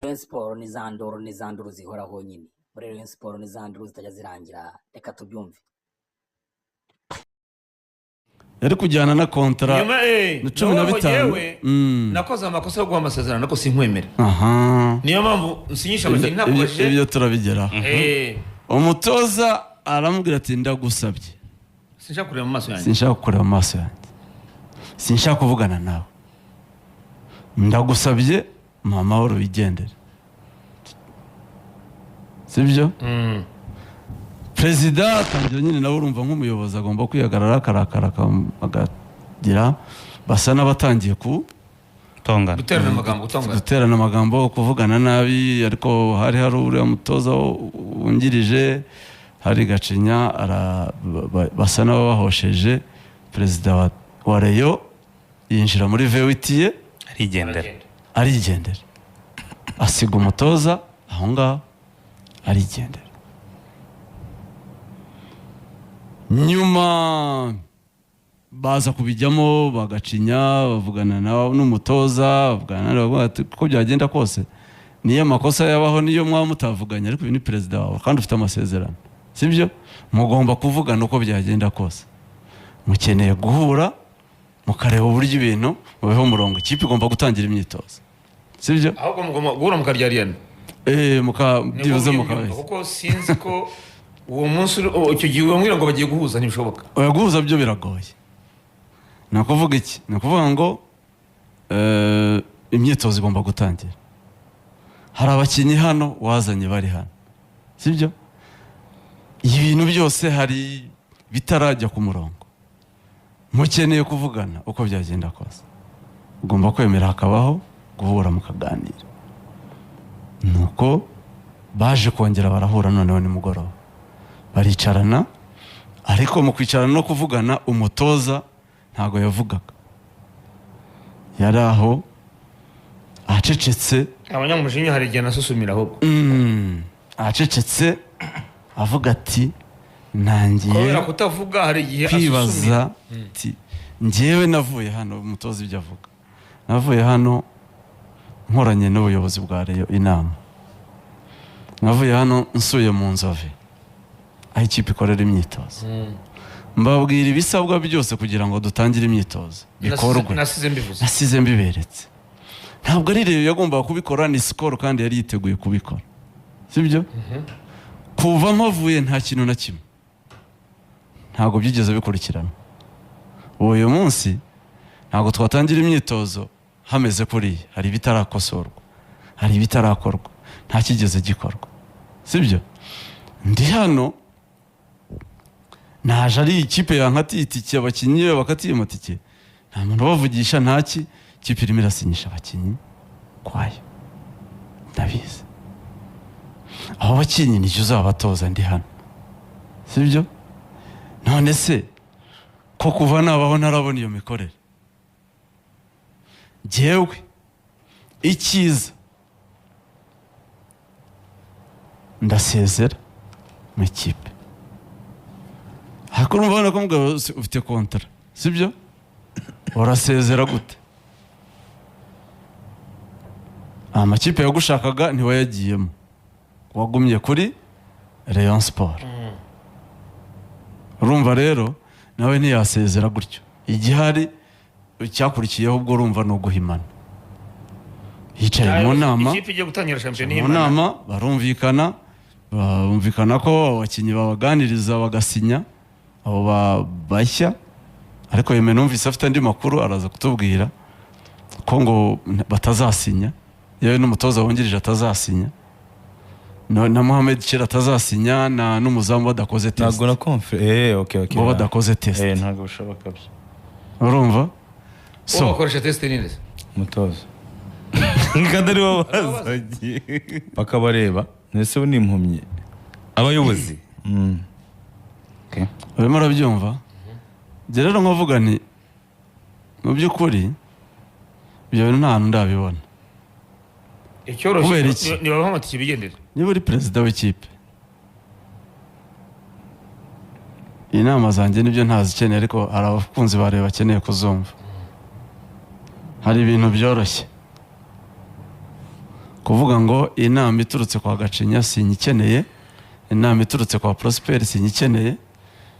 Rayon Sport ni za nduru, ni za nduru zihoraho nyine muri Rayon Sport, ni za nduru zitajya zirangira. Reka tubyumve. Yari kujyana na contrat Nyuma na cumi na naho bitanu. Yewe, nakoze amakosa yo guha amasezerano ariko sinkwemere. Niyo mpamvu nsinyisha abakinnyi ntakubajije. Ibyo turabigeraho. Umutoza aramubwira ati: "Ndagusabye." Sinshaka kureba mu maso yanjye. "Sinshaka kureba mu maso yanjye, sinshaka kuvugana nawe, ndagusabye, mpa amahoro wigendere." Sibyo? Perezida atangira nyine nawe, urumva nk'umuyobozi agomba kwihagarara, akarakara, akagira basa n'abatangiye ku Tongana. Guterana amagambo, gutongana. Guterana amagambo, kuvugana nabi. Ariko hari uriya mutoza wungirije, hari Gacinya, basa n'ababahosheje. Perezida wa Rayon yinjira muri V8 ye. Arigendera. Arigendera, asiga umutoza aho ngaho, arigendera. Nyuma baza kubijyamo, bagacinya, bavugana n'umutoza, bavugana nawe, bavuga ati: "Uko byagenda kose, niyo amakosa yabaho, niyo mwaba mutavuganye, ariko uyu ni perezida wawe kandi ufite amasezerano, sibyo? Mugomba kuvugana uko byagenda kose. Mukeneye guhura mukareba uburyo ibintu mubiha umurongo. Ikipe igomba gutangira imyitozo, sibyo?" Ahubwo mugomba guhura mukaryariyana. Muka Nibwo byibuze mbyumva, mukabeshya. Kuko sinzi ko uwo munsi icyo gihe bamubwira ngo bagiye guhuza, ntibishoboka. Oya, guhuza byo biragoye. Ni ukuvuga iki? Ni ukuvuga ngo imyitozo igomba gutangira. Hari abakinnyi hano wazanye bari hano, sibyo? Ibintu byose hari bitarajya ku murongo, mukeneye kuvugana. Uko byagenda kose ugomba kwemera hakabaho guhura mukaganira. Nuko baje kongera barahura noneho nimugoroba, baricarana. Ariko mu kwicarana no kuvugana, umutoza ntabwo yavugaga, yari aho acecetse. Abanyamujinya hari igihe nasusumira ahubwo. Acecetse, avuga ati: "Ntangiye Kubera kutavuga hari igihe asusumira. kwibaza." Ati: "Njyewe navuye hano," umutoza ibyo avuga, "navuye hano nkoranye n'ubuyobozi bwa Rayon inama, navuye hano nsuye mu Nzove aho ikipe ikorera imyitozo, mbabwira ibisabwa byose kugira ngo dutangire imyitozo bikorwe." Nasize mbivuze. "Nasize mbiberetse. Ntabwo ari Rayon yagombaga kubikora, ni Skol, kandi yari yiteguye kubikora, sibyo? Kuva mpavuye nta kintu na kimwe, ntabwo byigeze bikurikirana. Ubu uyu munsi ntabwo twatangira imyitozo hameze kuriya. Hari ibitarakosorwa, hari ibitarakorwa, nta kigeze gikorwa, sibyo? Ndi hano, naje ari ikipe yankatiye itike, abakinnyi bakatiye amatike, nta muntu ubavugisha, ntaki. Ikipe irimo irasinyisha abakinnyi kwayo, ndabizi. Abo bakinnyi nicyo uzabatoza, ndi hano, sibyo? None se ko kuva nabaho ntarabona iyo mikorere? Jyewe icyiza ndasezera mu ikipe." Ariko urumva ubona ko mugabo ufite contrat, sibyo? Urasezera gute? Amakipe yagushakaga ntiwayagiyemo, wagumye kuri Rayon Sport. Urumva rero nawe ntiyasezera gutyo. Igihari icyakurikiyeho ubwo urumva ni uguhimana. Yicaye mu nama. Ikipe igiye gutangira shampiyona Mu nama barumvikana, bumvikana ko abakinnyi babaganiriza bagasinya abo bashya. Ariko yewe, numvise afite andi makuru, araza kutubwira ko ngo batazasinya, yewe n'umutoza wungirije atazasinya, na Mohamed Kera atazasinya, na n'umuzamu badakoze test. Ntabwo na konfere, okay okay Ngo badakoze test. Ntabwo bishoboka byo. Urumva so so bakoresha test nini? Umutoza. Kandi aribo bazagiye. Bakabareba, ese ubu ni impumyi? Abayobozi. Okay. Urimo urabyumva? Njye rero nkavuga nti mu by'ukuri ibyo bintu nta hantu ndabibona. Icyoroshye Kubera iki? ni babaha amatike bigendera. Niba uri perezida w'ikipe, inama zanjye nibyo ntazikeneye, ariko hari abakunzi ba Rayon bakeneye kuzumva. Hari ibintu byoroshye. Kuvuga ngo inama iturutse kwa Gacinya sinyikeneye, inama iturutse kwa Prosper sinyikeneye,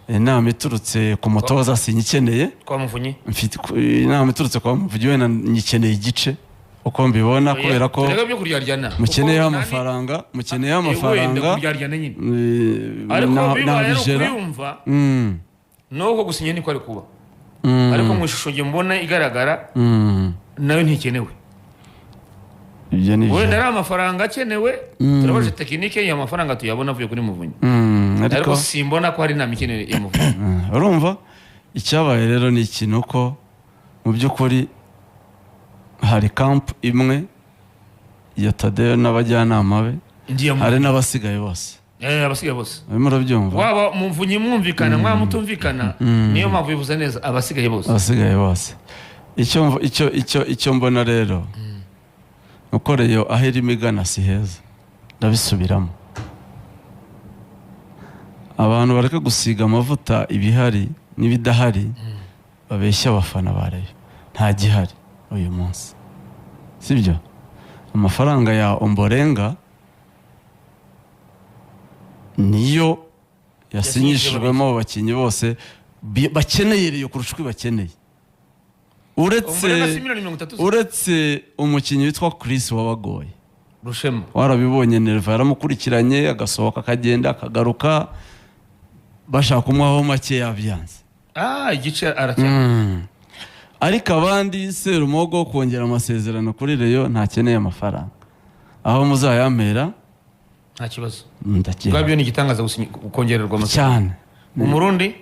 inama iturutse ku mutoza sinyikeneye. Kwa Muvunyi? Mfite inama iturutse kwa Muvunyi wenda nyikeneye igice uko mbibona, kubera ko Turebe byo kuryaryana. mukeneyeho Kuko amafaranga, mukeneyeho wenda amafaranga. Kuryaryana nyine. Ariko bibaye ari Nabijera. ukuyumva, nuko gusinya niko ari kuba, ariko mu ishusho njye mbona igaragara, nayo ntikenewe. Ibyo ni byo. Wenda ari amafaranga akenewe, turabaje technique y'ayo mafaranga tuyabona avuye kuri Muvunyi, Ariko ariko simbona ko hari inama ikenewe ya Muvunyi. Urumva icyabaye rero ni ikintu ko mu by'ukuri hari camp imwe ya Tadeyo n'abajyanama be, Ngiye mu hari n'abasigaye bose. Abasigaye bose. Urimo urabyumva? Waba Muvunyi mwumvikana, mwaba mutumvikana, niyo mpamvu bivuze neza abasigaye bose. Abasigaye bose. Icyo mbona rero ni uko Rayon aho irimo igana si heza. Ndabisubiramo, abantu bareke gusiga amavuta ibihari n'ibidahari, babeshya abafana ba Rayon. Nta gihari uyu munsi, sibyo? Amafaranga ya Omborenga niyo yasinyishijwemo abo bakinnyi bose bakeneye Rayon kurusha uko ibakeneye, uretse Omborenga si miliyoni 30 se? Uretse umukinnyi witwa Chris wabagoye. Rushema. Warabibonye, Nerva yaramukurikiranye, agasohoka akagenda akagaruka, bashaka kumuhaho make yabyanze. Ah, igice aracyari. Ariko abandi, Serumogo kongera amasezerano kuri Rayon ntakeneye amafaranga, aho muzayampera. Nta kibazo. Ndakira. Ubwabyo ni igitangaza kongererwa amasezerano. Cyane. Umurundi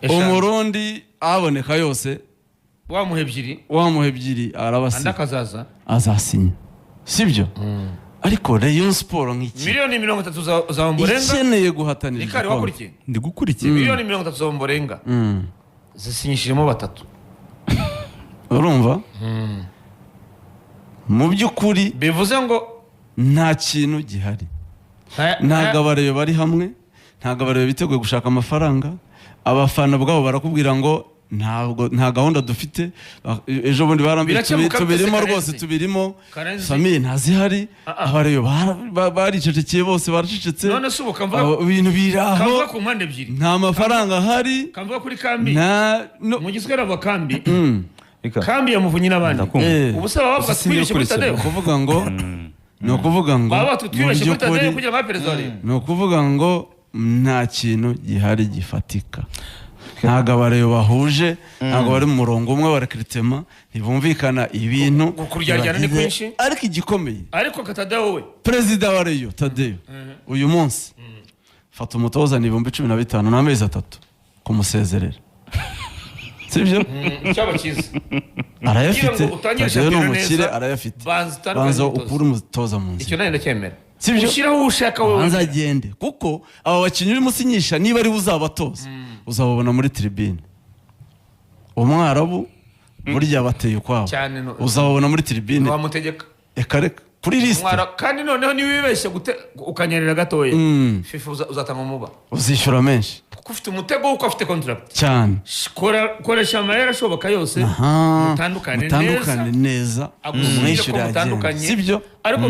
eshanu. Umurundi aboneka yose. Wamuha ebyiri. Wamuha ebyiri Andi arabasinya. Akazaza. Azasinya, sibyo? Ariko Rayon Sport nk'iki Miliyoni 30 za Omborenga. ikeneye guhatanira Rikari igikombe. wakurikiye? Ndi gukurikiye. Miliyoni 30 za Omborenga zisinyishijemo batatu. Urumva, mu by'ukuri Bivuze ngo nta kintu gihari. Ntabwo abareba bari hamwe, ntabwo abareba biteguye gushaka amafaranga. Abafana ubwabo barakubwira ngo ntabwo, nta gahunda dufite. Ejo bundi barambwiye Birakemuka tubirimo bite se, rwose Karenzi? tubirimo. Karenzi? Famille ntazihari. Ah, ah. Abareba baricecekeye bose, baracecetse. None se ubu kamvuga Ibintu biri aho. Kamvuga ku mpande ebyiri. Nta mafaranga ahari. Kamvuga kuri kambi. Nta no Mu giswahili bavuga kambi. Reka. Kambi ya Muvunyi n'abandi. Ndakumva. Ubu se baba bavuga Gusa twibeshye kuri singiye Tadeyo? Ukuvuga ngo ni ukuvuga ngo Baba mu batwe twibeshye kuri by'ukuri Tadeyo kugira ngo abe perezida wa Rayon. Ni ukuvuga ngo nta kintu gihari gifatika. Ntabwo abareba bahuje, ntabwo bari mu murongo umwe wa recrutement, ntibumvikana ibintu. Kuryaryana ni ntibagize- kwinshi. Ariko igikomeye, Ariko Katadeyo we, perezida wa Rayon Tadeyo uyu munsi, fata umutoza ni 15,000 n'amezi 3 kumusezerera, sibyo? Cyaba cyiza. Arayafite. Kugira ngo utangire Tadeyo ni shampiyona umukire. neza, Arayafite. banza utandukane Banza n'umutoza. ukure umutoza mu Icyo nzira. nawe ndacyemera. Sibyo? Ushyiraho uwo ushaka wowe. Hanze agende, kuko aba bakinnyi urimo usinyisha, niba ari we uzabatoza, uzababona muri tribune. Umwarabu burya bateye ukwabo. Cyane Uzababona muri tribune. Wamutegeka. Reka reka, kuri lisite. Kandi noneho niba wibeshye ukanyerera gatoya, FIFA uzatanga umuba. Uzishyura menshi. Kuko ufite umutego w'uko afite contract. Cyane. Koresha amayeri ashoboka yose, Aha, mutandukane mutandukane neza, neza, agusinyire ko umwishyure agende, mutandukanye. sibyo? Ariko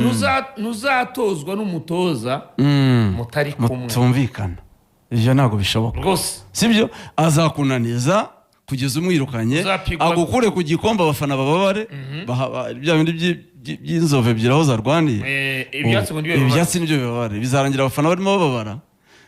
ntuzatozwa n'umutoza mutari kumwe. Mutumvikana, ibyo ntabwo bishoboka. Rwose. Sibyo? Azakunaniza kugeza umwirukanye, agukure ku gikombe, abafana bababare. Bya bindi by'inzovu ebyiri aho zarwaniye. Ibyatsi ngo nibyo bibabara. Ibyatsi nibyo bibabare. Bizarangira abafana barimo bababara,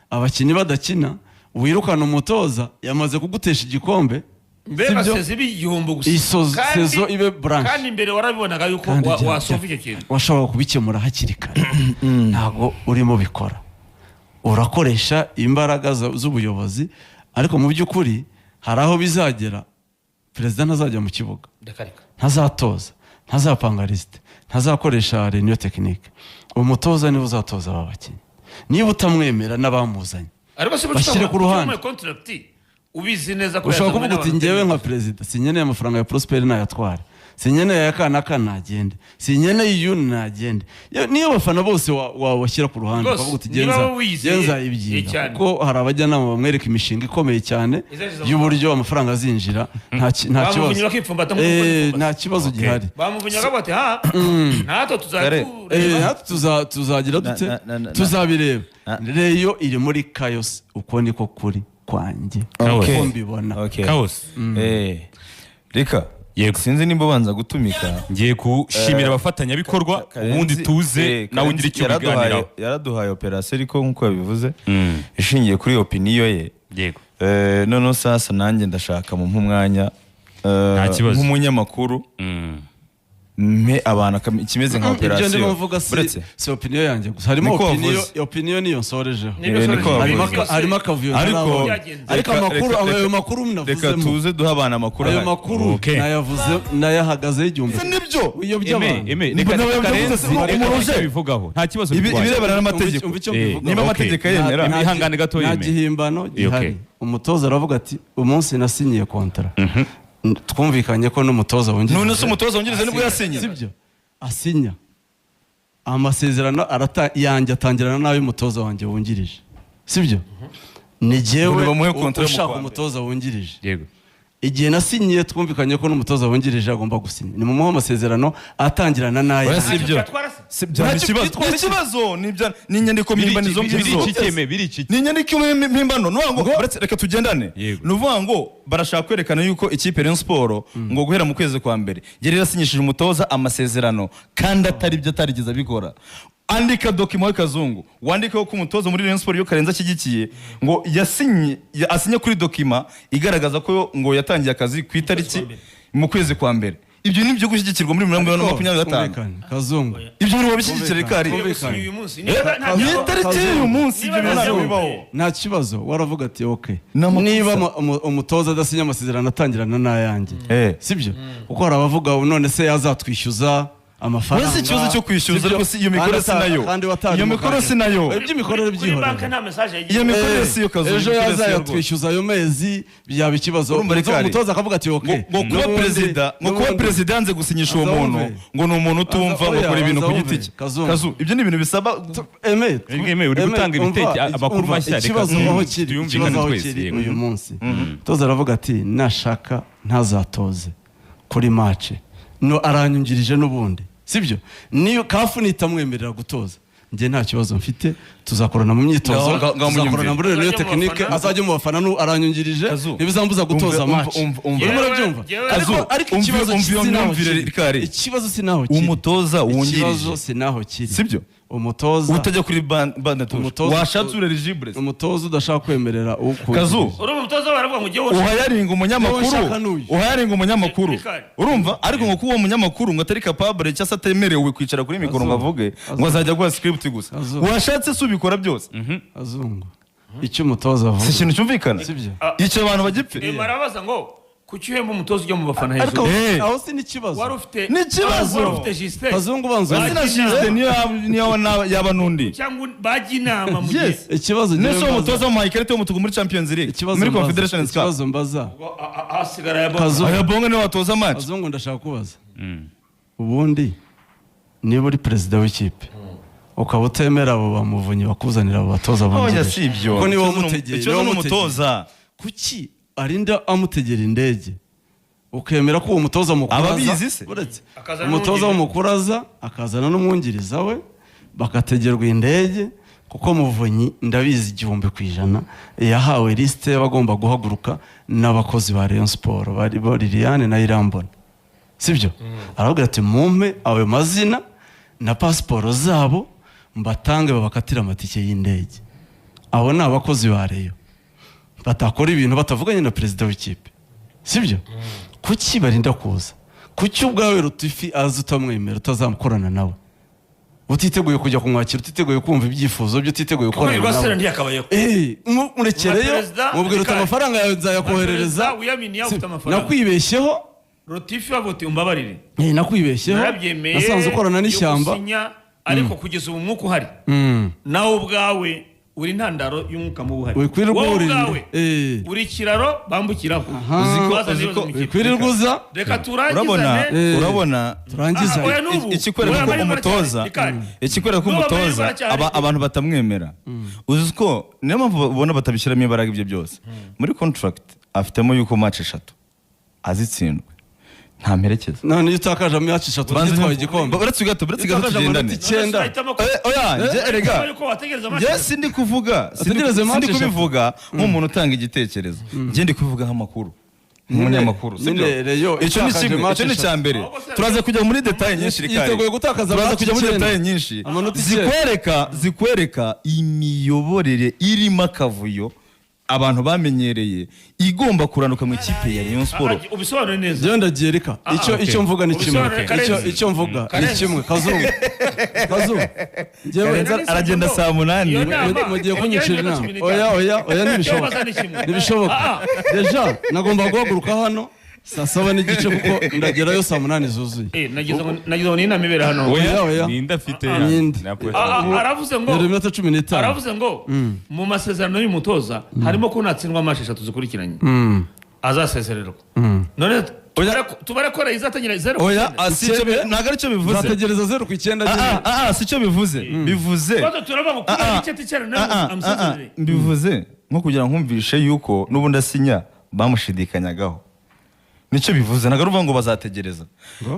abakinnyi badakina, wirukana umutoza yamaze kugutesha igikombe. Mbega Sibyo? Saison ibe igihombo gusa. Iyi saison ibe blanche. Kandi mbere warabibonaga yuko Kandi wasova icyo kintu. Washobora kubikemura hakiri kare. Ntabwo urimo bikora, urakoresha imbaraga z'ubuyobozi, ariko mu by'ukuri hari aho bizagera perezida ntazajya mu kibuga. Reka reka. Ntazatoza, ntazapanga lisite, ntazakoresha réunion technique. Umutoza niwe uzatoza aba bakinnyi. Niba utamwemera n'abamuzanye, Ariko se bashyire ku ruhande. Contract ubizi neza ko Ushobora yazanywe kuvuga uti n'abantu njyewe nka perezida sinkeneye amafaranga ya Prosper, nayatware. Sinkeneye aka n'aka, nagende. Sinkeneye uyu, nagende. Niyo abafana bose wabashyira ku ruhande, Rwose, ukavuga uti niba genza, wowe wiyizeye, genza ibyiga, cyane. kuko hari abajyanama bamwereka imishinga ikomeye cyane Izinjiza y'uburyo amafaranga azinjira, nta Bamuvunyi kibazo. bakipfumbata nk'uko Nta kibazo gihari. Bamuvunyi bakavuga bati ha, natwe tuzatureba. Natwe tuzagira dute? Tuzabireba. Rayon iri muri chaos, uko niko kuri kwanjye, Okay. uko mbibona. Okay. Chaos. Reka. Yego. Sinzi nimba ubanza gutumika. Ngiye gushimira abafatanyabikorwa, ubundi tuze nawe ugira icyo ubiganiraho. Yaraduhaye operasiyo, ariko nk'uko yabivuze ishingiye kuri opinion ye. Noneho sasa nanjye ndashaka mu umwanya Nta kibazo. nk'umunyamakuru mpe abantu ikimeze nka Ibyo ndimo operasiyo. mvuga si Uretse si opinion yanjye gusa, harimo Niko opinion. wavuze. Opinion niyo nsorejeho. Nibyo Niko sorry. wavuze. Harimo akavuyo Ariko ntarabona. Ariko amakuru, ayo makuru reka navuzemo, tuze duhe abantu amakuru ayo ahari. makuru Okay. nayavuze, nayahagazeho 1000. Se nibyo? Uyobya Eme, abantu. eme, Nibwo reka nawe reka yavuze Karenzi, se, reka umuruje. icyo bivugaho nta kibazo bitwaye. Ibirebana n'amategeko. Umva icyo mbivugaho. Niba Okay. amategeko yemera. Ihangane gatoya, Nta Eme. gihimbano gihari. Okay. Umutoza aravuga ati umunsi nasinyiye kontara, twumvikanye ko n'umutoza wungirije. None se umutoza wungirije nibwo yasinye? Sibyo, asinya amasezerano yanjye atangirana n'ay'umutoza wanjye wungirije, sibyo? Ni jyewe Ngo bamuhe contrat mu ushaka kwa mbere. umutoza wungirije. Yego. Igihe nasinyiye, twumvikanye ko n'umutoza wungirije agomba gusinya. Ni mumuhe amasezerano atangirana Oya, n'ayanjye. si ibyo. Byatwara se? Si byo, ni ikibazo, ni ikibazo, ni ni inyandiko mpimbano izo ngizo. Biri iki, Eme, biri iki? Ni inyandiko mpimbano. Ni ukuvuga ngo reka tugendane. Yego. Ni ukuvuga ngo barashaka kwerekana yuko ikipe Rayon Sport ngo guhera mu kwezi kwa mbere yari yarasinyishije umutoza amasezerano, kandi atari byo, atarigeze abikora. Andika document y'Kazungu, wandikeho ko umutoza muri Rayon Sport iyo Karenzi ashyigikiye ngo yasinye, asinye kuri document igaragaza ko ngo yatangiye akazi ku itariki mu kwezi kwa mbere. Ibyo ni ibyo gushyigikirwa muri 2025? Twumvikane, Kazungu. Ibyo bintu babishyigikira rikari? Twumvikane. Uyu munsi niba nta Ni itariki y'uyu munsi, ibyo bintu ntabwo Niba- bibaho. Nta kibazo, waravuga ati ok, Ni amakosa. niba umutoza adasinya amasezerano atangirana n'ayanjye, sibyo? Kuko hari abavuga none se yazatwishyuza amafaranga? Uretse ikibazo cyo kwishyuza, Sibyo? ariko si iyo mikoro Kandi si nayo. kandi watari Iyo mu mikoro kazi. si nayo. Iby'imikorere Kuri banki byihorera. nta message yagiye. Iyo mikorere si yo, Kazu. Ejo Imikorere si yo rwose. yazayatwishyuza ayo mezi, byaba ikibazo. Urumva, Rikari? Umutoza akavuga ati ok. Ngo kuba perezida, ngo kuba perezida yanze gusinyisha uwo Aza muntu, wumve. ngo ni umuntu utumva, ngo Oya, akora ibintu banza ku giti wumve. cye. Kazungu. Kazu, ibyo ni ibintu bisaba Eme, Eme, uri Eme, gutanga amakuru umva, mashya, reka ikibazo aho kiri, tuyumvikane ikibazo aho twese, kiri yego. uyu munsi, umutoza aravuga ati nashaka ntazatoze kuri match, no aranyungirije n'ubundi, sibyo? Niyo CAF nitamwemerera gutoza, njye nta kibazo mfite, tuzakorana mu myitozo, Ngaho- ngaho tuzakorana munyumvire. muri rero Azajya mu technique, bafana. azajya mu bafana, aranyungirije, Kazu, ntibizambuza gutoza match. umva. Urimo urabyumva? Yewe- Ariko Kazu, ariko ikibazo umva iyo si naho myumvire, kiri. Rikari. Ikibazo si naho kiri. Umutoza wungirije. Ikibazo si naho kiri. Sibyo? Umutoza utajya kuri bande touche, washatse uri eligible. Umutoza udashaka kwemerera ukungirije. Kazu, Urumva umutoza baravuga ngo ujye uhayaringa umunyamakuru, Wowe ushaka n'uyu. uhayaringa umunyamakuru. Rikari. Urumva, ariko ngo kuba uwo munyamakuru ngo atari capable cyangwa se atemerewe kwicara kuri mikoro ngo avuge, ngo azajya aguha script gusa. Kazu. Washatse se ubikora byose? Azungu, icyo umutoza avuga Si ikintu cyumvikana. Sibyo? Icyo abantu bagipfe. Barabaza ngo kuki uhemba umutoza ujya mu bafana Ariko hejuru? aho si n'ikibazo. Wari ufite Ni ikibazo. Wari ufite Justin. Kazungu, banza Ese na Justin niyo yaba n'undi. Cyangwa bajya inama mu gihe Yes. Ikibazo Nese njyewe uwo mbaza- mutoza wamuhaye ikarita y'umutuku muri Champions League, ikibazo muri mbaza- Confederations Cup. Ikibazo mbaza, hasigara ya Kazu. Aya bonga niwe watoza match. Kazungu, ndashaka kubaza: ubundi niba uri perezida w'ikipe ukaba utemera abo bamuvunyi bakuzanira abo batoza Oya, bungirije, si ibyo. kuko niwe Ikibazo ni wamutegeye, ikibazo niwe ni wamutegeye. umutoza. Kuki arinda amutegera indege, ukemera ko uwo mutoza mukuru aza? Ababizi se? Uretse Akazana umutoza n'umwungirije. w'umukuru aza akazana n'umwungiriza we, bakategerwa indege, kuko Muvunyi ndabizi 1000% yahawe lisite y'abagomba guhaguruka n'abakozi ba Rayon Sport bari bo Liliane na Irambona, sibyo? Aravuga ati mumpe ayo mazina na pasiporo zabo mbatange babakatire amatike y'indege. Abo ni abakozi ba Rayon batakora ibintu batavuganye na perezida w'ikipe, sibyo? Kuki barinda kuza? Kuki ubwawe Rutifi aza utamwemera, utazamukorana nawe, utiteguye kujya kumwakira, utiteguye kumva ibyifuzo bye, utiteguye Kuko gukorana Rwasera nawe? ntiyakabayeho. Murekereyo, Nka perezida, mubwira uti Rikari. amafaranga yawe nzayakoherereza. Perezida wiyaminiye ufite amafaranga. Nakwibeshyeho. Rotifi bavuga uti umbabarire. Nakwibeshyeho, Narabyemeye nasanze ukorana yo n'ishyamba. gusinya, ariko kugeza ubu umwuka uhari, nawe ubwawe Uri intandaro y'umwuka mubi uhari. Wikwirirwa Wowe uwurinda. ubwawe uri ikiraro bambukiraho. Bazana ibibazo mu ikipe. Wikwirirwa uza. Reka Urabona, turangizane. urabona. Turangiza. Ah, oya, n'ubu. Ikikwereka Oya, ko amahirwe umutoza aracyahari. ikikwereka ko N'ubu amahirwe umutoza aracyahari. abantu batamwemera, uzi ko niyo mpamvu ubona batabishyiramo imbaraga. Ibyo byose muri contract afitemo yuko match eshatu azitsindwe nta mperekeza. None iyo utakaje match eshatu Banza ugitwaye unyumve. igikombe? Uretse gato, uretse gato, Utakaje tugendane. amanota 9. None se Oya, njye erega Urahitamo yuko wategereza match njye eshatu? sindi kuvuga, Ategereze match sindi eshatu. kubivuga nk'umuntu utanga igitekerezo, njye ndi kubivuga nk'amakuru, nk'umunyamakuru, sibyo? Nyine Rayon Icyo ni itakaje kimwe, match icyo ni icya eshatu. mbere. Ahubwo se Turaza kujya muri détails nyinshi, Rikari. Yiteguye gutakaza Turaza match kujya muri 9. détails nyinshi Amanota 9. zikwereka imiyoborere irimo akavuyo abantu bamenyereye, igomba kuranuka mu ikipe ya Rayon Sport. Ah, ubisobanure neza. Njyewe ndagiye, reka icyo okay. icyo mvuga ni kimwe. Ubisobanure, Icyo Karenzi. icyo mvuga ni Karenzi. kimwe. Kazungu, Kazungu, njyewe Karenzi aragenda saa 8. Iyo nama mugiye kunyicira ongera inama. iminota 15. Oya, oya, oya, ntibishoboka. Icyo mbaza ni kimwe. Ntibishoboka. Ah, Déjà nagomba guhaguruka hano saa 7:30, kuko ndagerayo saa 8 zuzuye. Nagize ngo ni inama ibera hano. Oya, oya. Ninde afite? Ninde? Ah, ah, aravuze ngo Yari iminota 15. Aravuze ngo mu masezerano y'umutoza harimo ko natsindwa match eshatu zikurikiranye azasezererwa. None tubare ko izatangira 0 ku Oya, 9. ah, si icyo ntabwo aricyo bivuze. Nzategereza 0 ku 9 Ah, nyine. ah, ah, si cyo bivuze, bivuze Ibibazo turavuga ngo kubera Ah, ah. icyo ticara nawe Ah, ah, ah, ah, amusezerere. Mbivuze nko kugira ngo nkumvishe yuko n'ubundi asinya bamushidikanyagaho, nicyo bivuze. Ntabwo ari ukuvuga ngo bazategereza.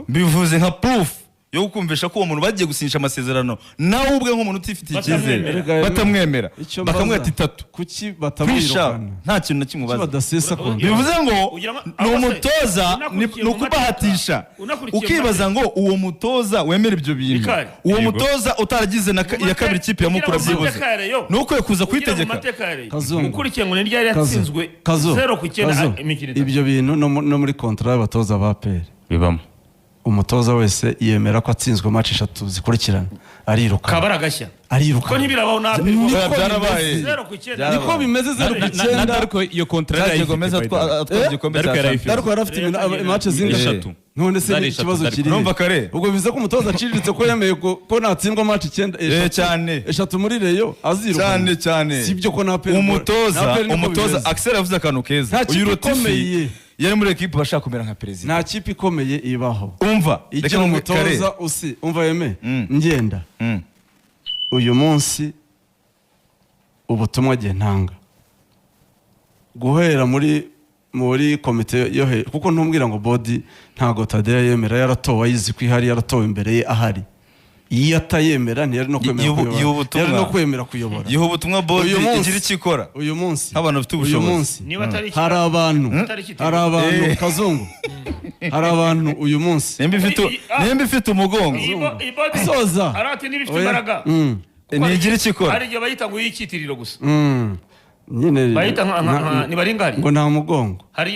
Bivuze nka proof yo kukumvisha ko uwo muntu bagiye gusinyisha amasezerano nawe ubwe nk'umuntu utifitiye icyizere Batamwemera. batamwemera, Icyo mbaza, bakamwita itatu kuki kwisha batamwirukana? Nta kintu na kimwe Kuki ubaza. badasesa konti? Bivuze ngo Ugira ngo- ni ahubwo se, umutoza, unakurikiye ni mu ukubahatisha. mateka, unakurikiye mu Ukibaza ngo uwo mutoza wemera ibyo bintu, Rikari. uwo Yego. mutoza utaragize na iya kabiri ikipe ya Mukura, Ugira mu byibuze mateka ya Rayon. ni ukwiye kuza Ugira mu kuyitegeka. mateka ya Rayon. Kazungu. Ukurikiye ngo ni ryari Kazu, yatsinzwe Kazu, 0 ku 9 Kazu, imikino itatu? Ibyo bintu no muri contrat y'abatoza ba APR Bibamo. umutoza wese yemera ko atsinzwe match eshatu zikurikirana ariruka. Kaba ari agashya Ariruka. ko ntibirabaho na APR. Niko Oya, byarabaye. bimeze. 0 ku 9. Niko bimeze, 0 ku Na 9. Darko iyo contrat Cyagiye yarayifite, Gomez by the way. atwara igikombe Darko cya yarayifite. Darko yari afite match zingahe? Eshatu. None se Zari ni eshatu, ikibazo Darko. kiri he? Urumva kare? Ubwo bivuze ko umutoza aciriritse ko yemeye ko natsindwa match 9, eshatu, Cyane. eshatu muri Rayon aziruka. Cyane cyane. Si ibyo ko na APR Umutoza, na APR niko umutoza bimeze. Axel yavuze akantu keza. Nta kipe Uyu Rotifi ikomeye. yari muri ekipe bashaka kumera nka perezida. Nta kipe ikomeye ibaho Umva, reka igira kare. umutoza usi umva yeme ngenda. Uyu munsi ubutumwa agiye ntanga guhera muri komite yo kuko ntumbwira ngo board ntabwo Tadeyo yemera, yaratowe ayizi ko ihari, yaratowe imbere ye ahari. Iyo atayemera ntiyari no kwemera kuyobora. Ntiyari no kwemera kuyobora. Yiha ubutumwa board Uyu munsi- igira icyo ikora. Uyu munsi Nk'abantu bafite uyu ubushobozi. munsi Niba atari hari abantu, Atari ikitero. hari abantu, Kazungu, hari abantu uyu munsi Nimba ifite nimba ifite umugongo, Iyi board Soza. arati niba ifite Oya. imbaraga. Ntigira icyo ikora. Hari igihe bayita ngo iy'icyitiriro gusa. Nyine Bayita ni baringari. Ngo nta mugongo. Hari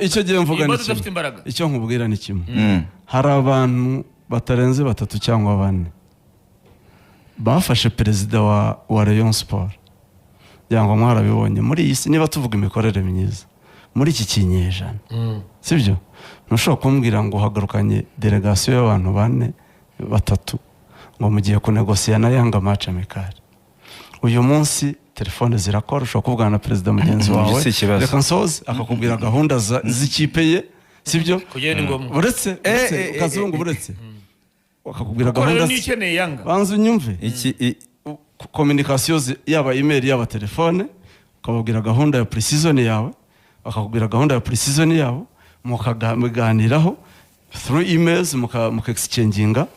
Icyo gihe mvuga iyi ni board idafite kimwe. imbaraga. Icyo nkubwira ni kimwe: hari abantu batarenze batatu cyangwa bane bafashe perezida wa Rayon Sport, kugira ngo mwarabibonye muri iyi si. Niba tuvuga imikorere myiza muri iki kinyejana, sibyo? Ntushobora kumbwira ngo uhagarukanye délégation y'abantu bane, batatu, ngo mugiye kunegosiya na Yanga match amical. Uyu munsi telefone zirakora, ushobora kuvugana na perezida mugenzi wawe, Si ikibazo. reka nsoze, akakubwira gahunda z'ikipe ye, sibyo? Kugenda ni ngombwa. Uretse Kazungu, uretse akakubwira Kuko gahunda rero niyo ikeneye Yanga. Banza unyumve. Iki Communication yaba email, yaba telefone, ukababwira gahunda ya pre-season yawe, bakakubwira gahunda ya pre-season yabo, mukaganiraho through emails, muka exchanginga,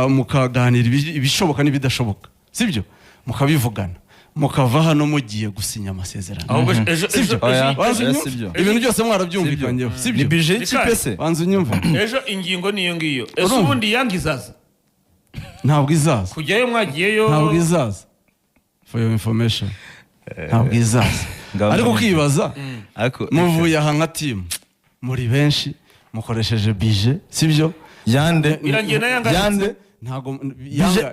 mukaganira ibishoboka n'ibidashoboka, sibyo? Mukabivugana, mukava hano mugiye gusinya amasezerano. Ahubwo ejo Sibyo? ejo Oya. Banza Oya, unyumve. sibyo. Ibintu byose mwarabyumvikanyeho, Ni sibyo? budget y'ikipe se? Banza unyumve. Ejo ingingo niyo ngiyo. Ese Urumva? ubundi Yanga izaza? Ntabwo izaza. Kujyayo mwagiyeyo. Ntabwo izaza, for your information, ntabwo izaza. Ngaho Ariko ndamenya. ukibaza, Ariko muvuye aha nka team muri benshi, mukoresheje budget, sibyo? Yande? Birangiye na Yanga. Yande? Ntabwo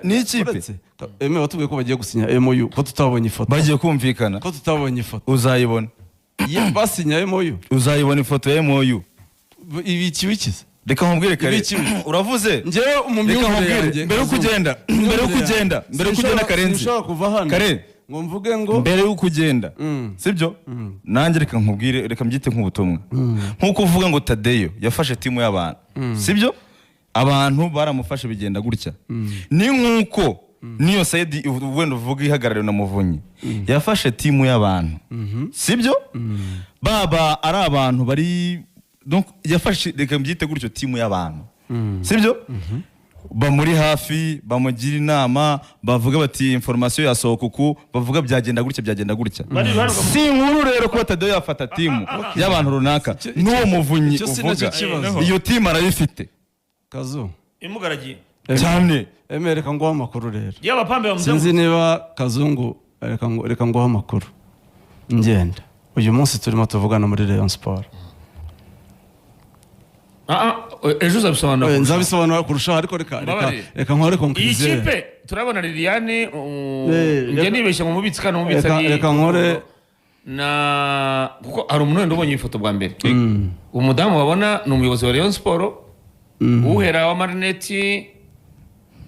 Ni ikipe? Uretse, eme watubwiye ko bagiye gusinya MOU, ko tutabonye ifoto? Bagiye kumvikana. Ko tutabonye ifoto? Uzayibona. Basinya MOU? Uzayibona ifoto ya MOU. Ibi ikibikiza. Reka nkubwire kare. Ibiki? Uravuze. Njyewe mu Reka myumvire nkubwire yanjye, mbere yo Kazungu, kugenda, mu mbere yo myumvire kugenda, yanjye, mbere yo kugenda, Karenzi. Sinshobora kuva hano Kare. Ngo mvuge ngo Mbere y'uko ugenda, sibyo, nanjye reka nkubwire, reka mbyite nk'ubutumwa. Nk'uko uvuga ngo Tadeyo yafashe team y'abantu, sibyo, abantu baramufashe bigenda gutya, ni nk'uko niyo side wenda uvuga ihagarariwe na Muvunyi yafashe team y'abantu, sibyo, baba ari abantu bari, donc yafashe, reka mbyite gutyo, team y'abantu, sibyo, bamuri hafi, bamugira inama, bavuga bati information yasohoka uku, bavuga byagenda gutya, byagenda gutya. Bari iruhande rwa Si inkuru rero kuba Tadeyo yafata team y'abantu runaka n'uwo Muvunyi Icyo si nacyo uvuga, kibazo. iyo team arayifite. Kazu. Imugaragiye. Cyane. Eme, reka nguhe amakuru rero. Yaba pambe bamuzenguruka. Sinzi niba Kazungu, reka nguhe amakuru. Ngenda uyu munsi turimo tuvugana muri Rayon Sport. Ah, ah, ejo uzabisobanura. Oya, nzabisobanura kurushaho, ariko reka Mbabarire. reka nkore Iyi conclusion. kipe turabona Liliane, njye nibeshya mu mubitsi, kandi umubitsi Reka- ari reka nkore- na kuko hari umuntu wenda ubonye iyi foto bwa mbere. Umudamu babona ni umuyobozi wa Rayon Sport, uhera wa marineti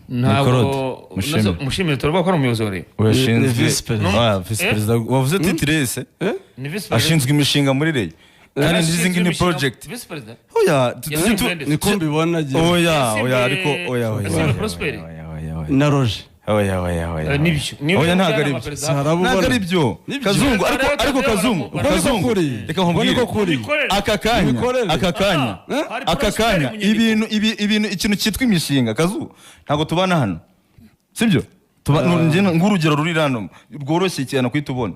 ntabwo Claude, Mushimire. Mushimire, turavuga ko ari umuyobozi wa Rayon. Ashinzwe Ni vice perezida. Ah, vice perezida wavuze titre se. Eh? Ni vice perezida. Ashinzwe imishinga muri Rayon kandi Ashinzwe n'izi ngiyi ni imishinga- project. Vice perezida. Oya, Yasimbuye nde? Niko mbibona njye. Oya, Yasimbuye- oya, ariko oya, oya, yasimbuye oya, Prosper. oya, oya, oya. Na Roger. Oya, oya, oya. Nibyo. Nibyo, Oya, ntabwo ari umujyanama byo. perezida. Harabubona. Ntabwo ari byo. Nibyo. Kazungu, ariko Rero ariko Tadeyo Kazungu, Uko niko Kazungu, kuri. reka Uko nkubwire. niko kuri. Imikorere. Aka kanya, Imikorere. aka kanya, Ah, hari aka Prosper kanya, Munyandiko. ibintu ibintu ikintu cyitwa imishinga, Kazu, ntabwo tubana hano, sibyo? Tuba njye nk'urugero ruri hano rworoshye cyane kuhita ubona,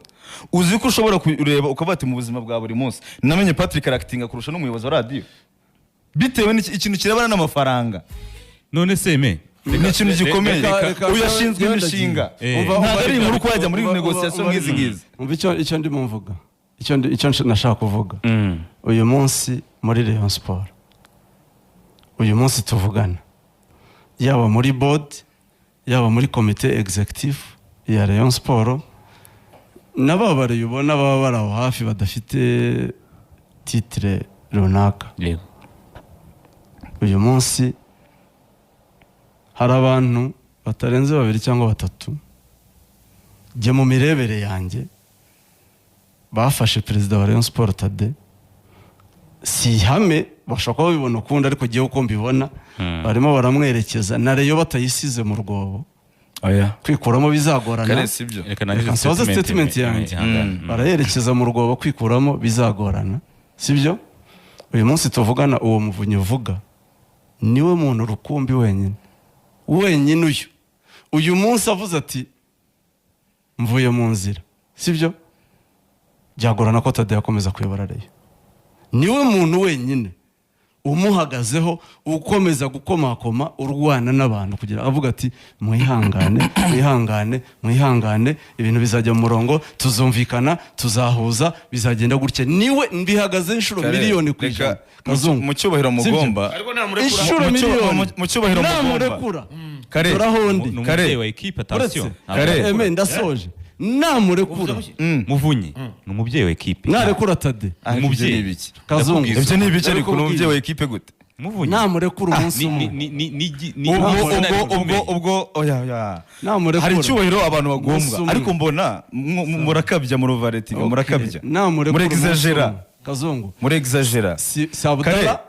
uzi ko ushobora kureba ukavuga ati mu buzima bwa buri munsi namenye Patrick arakitinga kurusha n'umuyobozi wa radiyo, bitewe n'ikintu kirebana n'amafaranga. None se me Ni ikintu gikomeye. Uyu ashinzwe Reka- imishinga. Umva- Ntabwo ari inkuru ko wajya muri umva- négociation nk'izi ngizi. Umva icyo ndimo mvuga, icyo nashaka kuvuga. Uyu munsi muri Rayon Sport, uyu munsi tuvugana, yaba muri board, yaba muri komite executive ya Rayon Sport, n'ababariye ubona baba bari aho hafi badafite titre runaka, uyu munsi hari abantu batarenze babiri cyangwa batatu, jya mu mirebere yanjye, bafashe perezida wa Rayon Sport Tade. Si ihame, bashobora kuba babibona ukundi, ariko jyewe uko mbibona, barimo baramwerekeza na Rayon batayisize mu rwobo, Oya. kwikuramo bizagorana. Kare, sibyo. Reka nangize Reka nsoze statement yanjye. Ihangane. Barayerekeza mu rwobo, kwikuramo bizagorana, sibyo? Uyu munsi tuvugana, uwo Muvunyi uvuga niwe muntu rukumbi wenyine wenyine. Uyu munsi avuze ati mvuye mu nzira, sibyo, byagorana ko Tade yakomeza kuyobora Rayon. Niwe muntu wenyine umuhagazeho, ukomeza gukomakoma, urwana n'abantu kugira avuga ati mwihangane, mwihangane, mwihangane, ibintu bizajya mu murongo, tuzumvikana, tuzahuza, bizagenda gutya. Niwe mbihagaze inshuro Kare, miliyoni ku reka, ijana, Kazungu. Mu cyubahiro Sibyo? mugomba Ariko namurekuра. Inshuro miliyoni. Mu cyubahiro mugomba. Namurekura, Kare. turahundi. Ni Kare. umubyeyi wa ekipe, attention. Uretse Kare. Eme, ndasoje. Namurekura, Muvunyi ni umubyeyi wa ekipe. narekura Tade, Ah, ibyo Umubyeyi. ni ibiki? Kazungu. Ibyo ni ibiki? Ariko ni Ndabikubwiye. umubyeyi wa ekipe gute? Muvunyi Namurekura umunsi ni umwe, ni ni ni ni Ubwo izina ubwo ubwo rikomeye. ubwo, oya, oya. Namurekura. Hari icyubahiro abantu Umunsi bagombwa, umwe. ariko mbona murakabya, muruvaretinga, murakabya, Namurekura umunsi murexagera. umwe. Kazungu, Murexagera. si Abdala,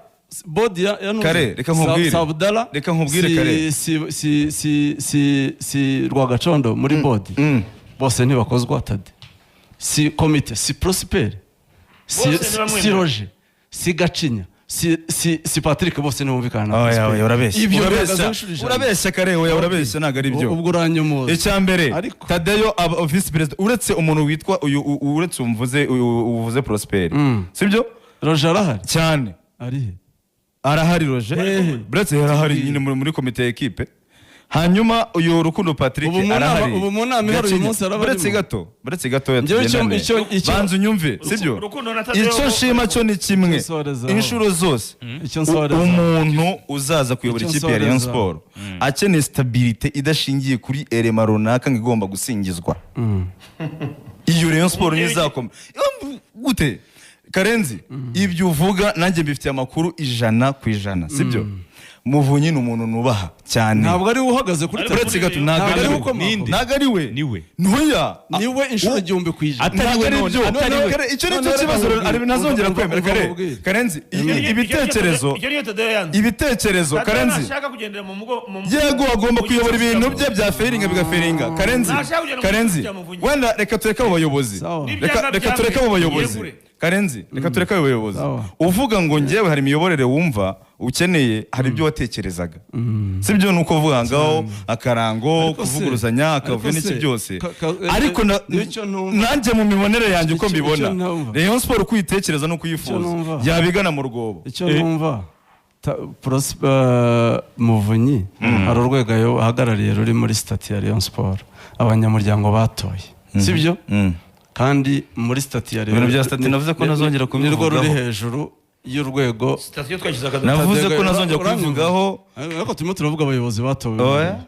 board ya Nuzi. Kare, reka nkubwire. Si Abdala, Reka nkubwire, si, Kare. si Rwagacondo muri board, bose ntibakozwa Tade. Si komite, si Prosper, si, Bose si, ntibamwemera. si Roger, si Gacinya, si Patrick, bose ntibumvikana na Oya, Prosper. oya, urabeshya. Ibyo Urabeshya. bihagazeho inshuro 100. Urabeshya, Kare, oya, urabeshya, ntabwo ari byo. Ubwo uranyomoza. Icya mbere, Ariko- Tadeyo aba visi perezida, uretse umuntu witwa uyu uretse umvuze uyu uvuze Prosper, sibyo? Roger arahari. Cyane. Arihe? Arahari Roger. Hehe. Uretse arahari nyine muri komite ya ekipe. Hanyuma uyu Rukundo Patrick Ubu mu nama- arahari. ubu mu nama ihari uyu Gacinya. munsi araba Uretse arimo. gato, uretse gatoya, Njyewe tugendane. icyo- Banza unyumve, sibyo? Rukundo na Tadeyo Icyo nshima cyo ni kimwe, Nsorezaho. inshuro zose Icyo nsoreza. umuntu uzaza kuyobora Icyo ikipe ya Rayon nsoreza. Sport akeneye stabilité idashingiye kuri élément runaka ngo igomba gusingizwa, iyo Rayon Sport ntizakoma gute. Karenzi, ibyo uvuga nanjye mbifitiye amakuru 100%, sibyo? Muvunyi ni umuntu nubaha cyane. Ntabwo ari we uhagaze kuri Ariko Uretse gato, ntabwo Ntabwo ari ari we. we ukomoka. Ninde? Ntabwo ari we. Ni we. Ntuya. Niwe inshuro 1000%. Atari Ntabwo we ari none, byo. atari we. Kare, icyo ni cyo None kibazo reka rero, ntazongera umva, kwemera umva kare. nkubwire. Karenzi, ibitekerezo Icyo niyo Tadeyo yanze. Ibitekerezo Tadeyo Karenzi ntashaka kugendera mu mugo yego, agomba mu kuyobora gicucu ibintu cya bye bya feringa bigaferinga. Karenzi, Ntashaka kugenda mu Karenzi, gicucu cya Muvunyi. wenda reka tureke abo bayobozi. Sawa. Reka N'ibyanga reka tureke abo bayobozi. yegure. Karenzi, reka tureke abo bayobozi. Sawa. Uvuga ngo njyewe hari imiyoborere wumva ukeneye, hari ibyo watekerezaga, sibyo? Ni uko uvuga ngaho akarango Ariko se- kuvuguruzanya akavuyo ariko n'iki se, byose, ariko nicyo numva. nanjye mu mibonere yanjye uko Icyo mbibona, numva. Rayon Sport uko uyitekereza n'uko Icyo uyifuza numva. yabigana mu rwobo. Icyo numva, Prosper Muvunyi hari urwego ahagarariye ruri muri statut ya Rayon Sport, abanyamuryango batoye, sibyo? Kandi muri statut ya Rayon Ibintu bya statut navuze ko ntazongera nirwo ruri kubivugaho. hejuru y'urwego. Sitasiyo twashyize akadomo. Navuze ko ntazongera kubivugaho. Ariko turimo turavuga abayobozi batowe. Oya.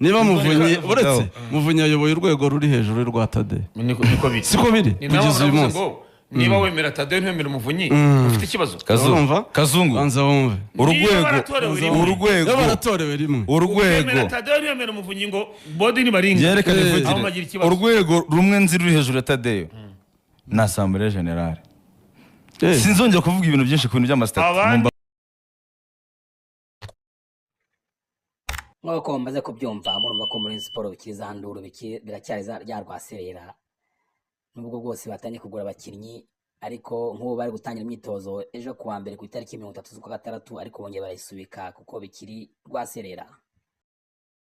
Niba Muvunyi, uretse Muvunyi ayoboye urwego ruri hejuru y'urwa Tade. Niko biri. Siko biri Ni nawe kugeza uyu waravuze munsi. ngo niba wemera Tadeyo ntiwemere Umuvunyi, ufite ikibazo. Kazungu. Urumva? Kazungu. Banza wumve. Urwego Niba baratorewe rimwe. urwego Iyo baratorewe rimwe. Urwego Wemera Tadeyo ntiwemere Umuvunyi ngo board ni baringa. Byerekane Aho ivugire. bagira ikibazo. Urwego rumwe nzi ruri hejuru ya Tadeyo ni Assemblée Générale. Sinzongera kuvuga ibintu byinshi ku bintu by'ama statut. Nk'uko mumaze kubyumva, murumva ko muri siporo bikiri za nduru, biracyari rya rwaserera, nubwo bwose batangiye kugura abakinnyi. Ariko nk'ubu bari gutangira imyitozo ejo kuwa mbere ku itariki 30 z'ukwa gatandatu, ariko bongeye barayisubika kuko bikiri rwaserera.